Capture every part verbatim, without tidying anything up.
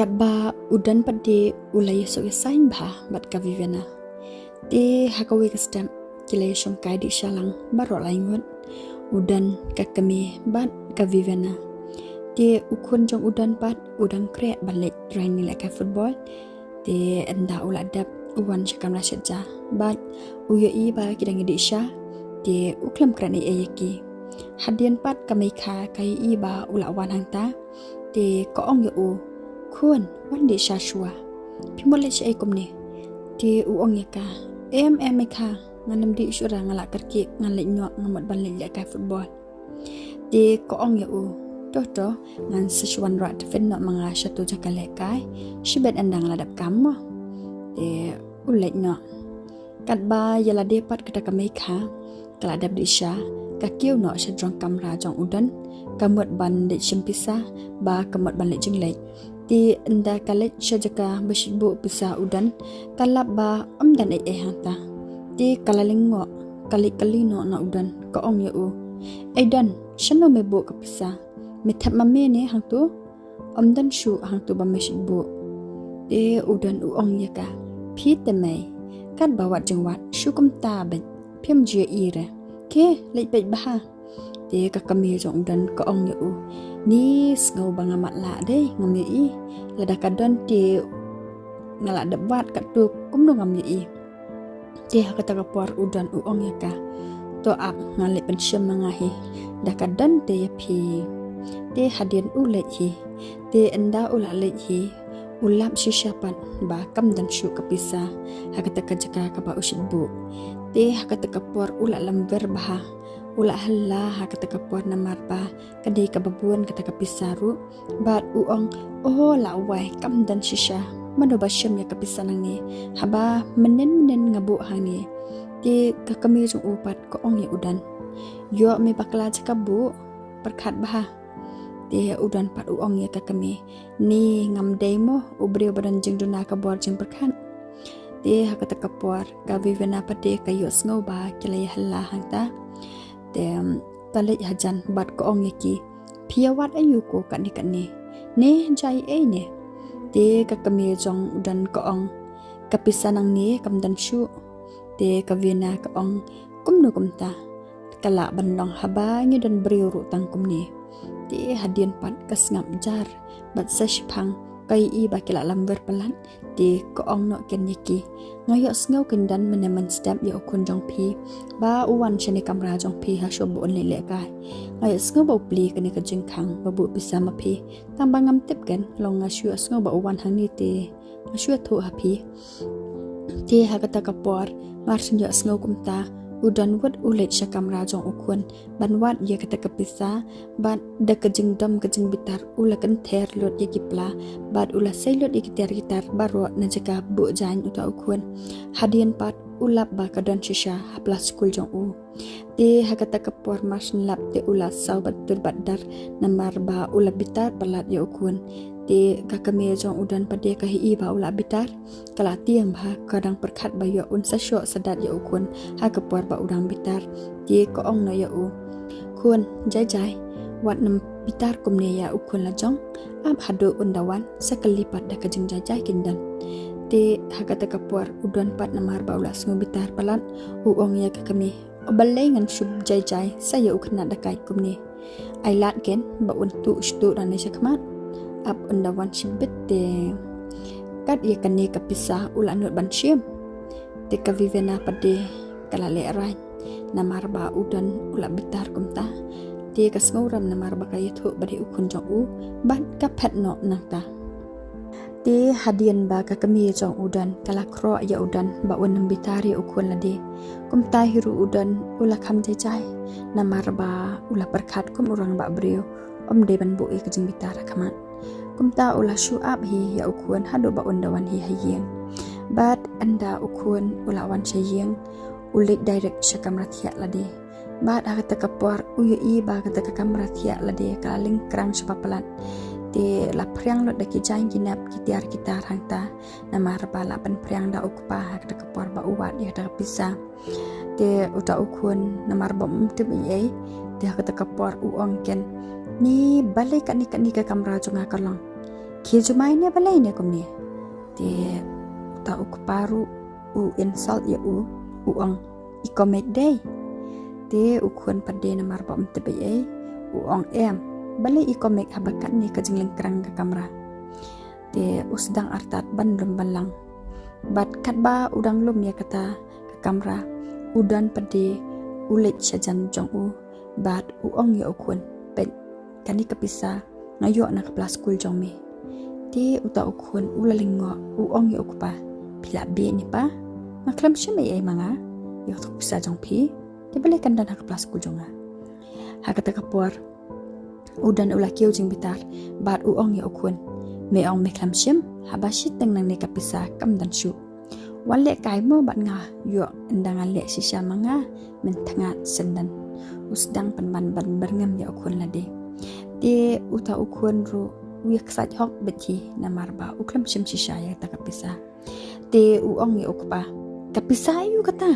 Katba u Don pat de u la ïasuk ïasain bha bad ka Viviana. Te ha kawei ka step ki la ïashong kai dih sha lang baroh lai ngut. U Don, ka kmie bad ka Viviana. Te u khun jong u Don pat u dang khreh ban leit rang ïalehkai football. Te ynda u la dep u wan sha kamra shet ja bad u ïohi ba ki dang ïadih sha. Te u khlem kren ei ei ïa ki. Hadien pat ka Meikha ka ïohi ba u la wan hangta. Te ka ong ïa u, khun, wan dih sha shuwa. Phi mut leit shaei kumne? Te u ong ïa ka, em em Meikha, ngan ym dih shuh, nga lah kyrkieh, ngan leit noh, nga mut ban leit lehkai football. Te ka ong ïa u, to to, ngan sa shu wanrah tiffin noh ma nga sha tu jaka lehkai. Shibit ynda nga la dep kam mo. Te u leit noh. Katba ïa lade pat kata ka Meikha ka la dep dih sha, ka kiew noh sha jrong kamra jong u Don. Ka mut ban leit shim pisa, ba ka mut ban leit jingleit. Te ynda ka leit sha jaka ba shait buh pisa u Don, ka lap ba ym don ei ei hangta. Te ka la lyngngoh, ka leit kylli noh na u Don, ka ong ïa u, ei Don, shano me buh ka pisa? Me thep ma me ne hangtu? Ym don shuh hangtu ba me shait buh. Te u Don u ong ïa ka, phi te mei, katba wad jingwad shu kumta beit, phim ju ïohi re. Khie, leit peit bha. Te ka kmie jong u Don ka ong ïa u, ni sngew ba nga matlah dei, ngam ïohi. Lada ka Don te nga la dep wad katto kumno ngam ïohi. Te ha kata ka por u Don u ong ïa ka, to ap, ngan leit pynshim ma nga hi. Da ka Don te ïa phi. Te hadien u leit hi. Te ynda u la leit hi, u lap shisha pat ba kam don shuh ka pisa ha kata ka jaka kaba u shait buh. Te ha kata ka por u la lamwir bha. U la halla ha kata ka por namar ba ka dei kaba bun kata ka pisa ruh. Bad u ong, o lawei, kam don shisha. Mano ba shim ïa ka pisa nangne, haba mynnin mynnin nga buh hangne? Te ka kmie jong u pat ka ong ïa u Don, ïoh me bakla jaka buh, pyrkhat bha. Te u Don pat u ong ïa ka kmie, ni ngam dei mo u briew ba don jingduna ka bor jingpyrkhat. Te ha kata ka por ka Viviana pat de ka ïohsngew ba ki la ïa halla hangta. Te ka leit hajan bad ka ong ïa ki, phi ïa wad aïu ko katne katne? Ne jai ei ne? Te ka kmie jong u Don ka ong, ka pisa nangne kam don shuh. Te ka Viviana ka ong, kumno kumta? Ka lah ban long haba ngi don briew ruh tang kumne. Te hadien pat ka sngap jar bad sa shiphang ka ïohi ba ki la lamwir palat. Te ka ong noh kein ïa ki, nga ïohsngew kin don mynne mynstep ïa u khun jong phi ba u wan shane kamra jong phi ha shuwa ba un leit lehkai. Nga ïohsngew ba u plie kane ka jingkhang ba buh pisa ma phi. Tang ba ngam tip kein, long nga shu ïohsngew ba u wan hangne te nga shu ïathuh ha phi. Te ha kata ka por mar shu ïohsngew kumta, u Don wut u leit sha kamra jong u khun ban wad ïa kata ka pisa. Bad da ka jingdom ka jingbitar u la kynther lut ïa ki pla bad u la sei lut ïa ki tiar ki tar baroh na jaka buh jaiñ uta u khun. Hadien pat u lap ba ka don shisha ha pla skul jong u. Te ha kata ka por mar shu lap te u la saw bad tur bad dar namar ba u la bitar palat ïa u khun. Te ka kmie jong u Don pat de ka ïohi ba u la bitar, ka la tieng bha, ka dang pyrkhat ba ïoh un sa shoh sa dat ïa u khun ha ka por ba u dang bitar. Te ka ong noh ïa u, khun, jai jai, wat nym bitar kumne ïa u khun la jong. Ap haduh un da wan, sa kylli pat da ka jingjai jai kin don. Te ha kata ka por u Don pat namar ba u la sngew bitar palat, u ong ïa ka kmie, o balei ngan shu jai jai sa ïa u khynnah da kait kumne? Ai lad kein ba un tuh shtuh nangne shakhmat. Ap un da wan shibit te kat ïa kane ka pisa u la nud ban shim. Te ka Viviana pat de ka la lehraiñ namar ba u Don u la bitar kumta. Te ka sngewrem namar ba ka ïathuh ba dei u khun jong u bad ka phet noh nangta. Te hadien ba ka kmie jong u Don ka la khroh ïa u Don ba un ym bitar ïa u khun lade. Kumta hi ruh u Don u la kham jai jai namar ba u la pyrkhat kum u rangbah briew, ym dei ban buh ïa ka jingbitar ha khmat. Kumta u la shu ap hi ïa u khun haduh ba un da wan hi ha ïing. Bad ynda u khun u la wan sha ïing, u leit direct sha kamra thiah lade. Bad ha kata ka por u ïohi ba kata ka kamra thiah lade ka la lyngkrang shibun palat. Te la phriang lut da ki jaiñ ki nep ki tiar ki tar hangta namar ba la pynphriang da u kpa ha kata ka por ba u wad ïa kata ka pisa. Te uta u khun namar ba um tip ei ei, te ha kata ka por u ong kein, ni balei kane kane ka kamra jong nga ka long? Khie jumai ne balei ne kumne? Te uta u kpa ruh u insult ïa u, u ong, i komik dei. Te u khun pat de namar ba um tip ei ei, u ong, em, balei i komik haba katne ka jinglyngkrang ka kamra. Te u sdang artat ban lum ban lang. Bad katba u dang lum ïa kata ka kamra, u don pat de u leit sha jan jong u, bad u ong ïa u khun, peit, kane ka pisa nga ïoh na ka pla skul jong me. Te uta u khun u la lyngngoh, u ong ïa u kpa, phi la bieit ne pa? Nga khlem shim ei ei ma nga ïa ka pisa jong phi. Te balei kan don ha ka pla skul jong nga? Ha kata ka por u don u la kiew jingbitar, bad u ong ïa u khun, me ong me khlem shim, haba shiteng nangne ka pisa kam don shuh. Wan leh kai mo bad nga ïoh, ynda nga leh shisha ma nga, men thngat shen don. U sdang pynban ban byrngem ïa u khun lade. Te uta u khun ruh u ïaksaid hok beit hi namar ba u khlem shim shisha ïa kata ka pisa. Te u ong ïa u kpa, ka pisa aïu kata?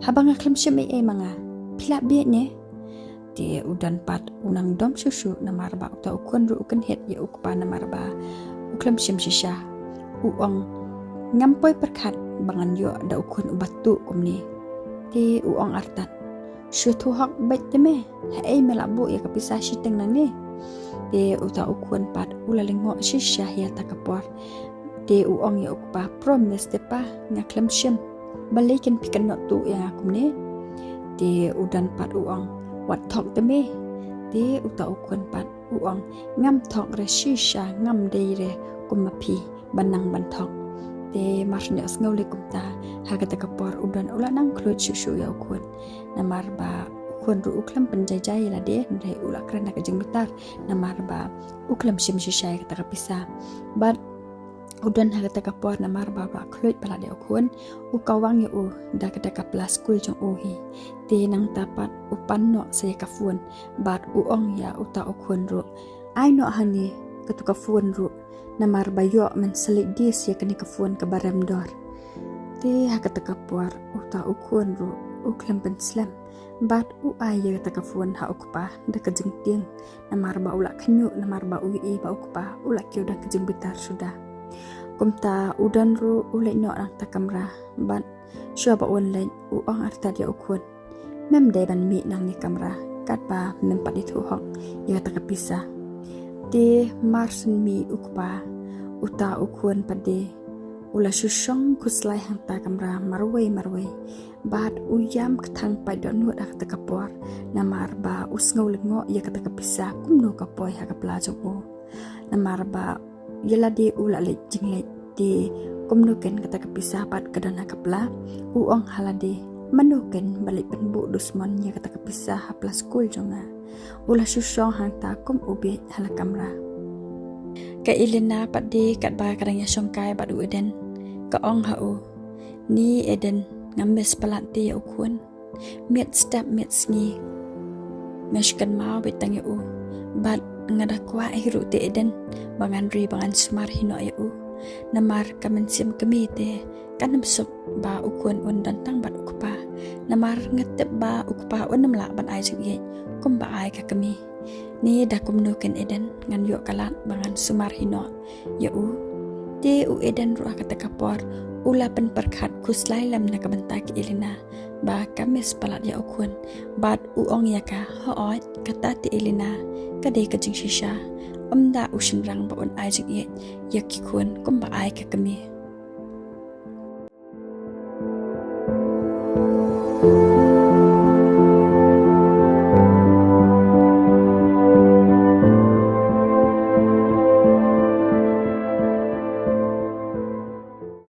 Haba nga khlem shim ei ei ma nga, phi la bieit ne? Te u don pat u nang dom shuh shuh namar ba uta u khun ruh u kynhit ïa u kpa namar ba u khlem shim shisha. U ong, ngam poi pyrkhat ba ngan ïoh da u khun uba tuh kumne. Te u ong artat, shu thuh hok beit te me, haei me la buh ïa ka pisa shiteng nangne? Te uta u khun pat u la lyngngoh shisha ïa kata ka por. Te u ong ïa u kpa, promise te pa, nga khlem shim. Balei kin phi kynnoh tuh ïa nga kumne? Te u don pat u ong, wat thok te me. Te uta u khun pat u ong, ngam thok re shisha, ngam dei re kum ma phi ban nang ban thok. Te mar shu ïohsngew lei kumta, ha kata ka por u don u la nang khluit shuh shuh ïa u khun. Namar ba u khun ruh u khlem pynjai jai ïa lade, hynrei u la kren da ka jingbitar namar ba u khlem shim shisha ïa kata ka pisa. Bad u don ha kata ka por namar ba u la khluit palat ïa u khun, u kawang ïa u da kata ka pla skul jong u hi. Te nangta pat u pan noh sa ïa ka phone, bad u ong ïa uta u khun ruh, ai noh hangne katu ka phone ruh, namar ba ïoh men sa leit dis ïa kane ka phone kaba rem dor. Te ha kata ka por uta u khun ruh u khlem pynslem, bad u ai ïa kata ka phone ha u kpa da ka jingtieng, namar ba u la khynñiuh, namar ba u ïohi ba u kpa u la kiew da ka jingbitar suda. Kumta u don ruh u leit noh na kata ka kamra, bad shuwa ba un leit u ong artat ïa u khun, mem dei ban mih nangne kamra katba mem pat ithuh hok ïa kata ka pisa. Te mar shen mih u kpa, uta u khun pat de u la shu shong khuslai hangta kamra marwei marwei. Bad u ïam kthang pait dohnud ha kata ka por, namar ba u sngew lyngngoh ïa kata ka pisa kumno ka poi ha ka pla jong u. Namar ba ïa lade u la leit jingleit, te kumno ken kata ka pisa pat ka don ha ka pla. U ong ha lade, mano ken ba leit pynbuh dusmon ïa kata ka pisa ha pla skul jong nga. U la shu shong hangta kum u bieit ha la kamra. Ka Elena pat de katba ka dang ïashong kai bad u Eden, ka ong ha u, ni Eden, nga miss palat te ïa u khun. Miet step miet sngi nga shu kynmaw beit tang ïa u. Bad nga da kwah hi ruh te Eden ba ngan ri ba ngan sumar hi noh ïa u. Namar ka mynsiem kmie te kan ym suk ba u khun un don tang bad u kpa. Namar nga tip ba u kpa un ym lah ban ai jingïeit kumba ai ka kmie. Ni da kumno ken Eden ngan ïoh ka lad ba ngan sumar hi noh ïa u. Te u Eden ruh ha kata ka por u la pynpyrkhat khuslai lem na ka bynta ka Elena ba ka miss palat ïa u khun, bad u ong ïa ka, hooid, kata te Elena ka dei ka jingshisha. Ym da u shynrang ba un ai jingïeit ïa ki khun kumba ai ka kmie.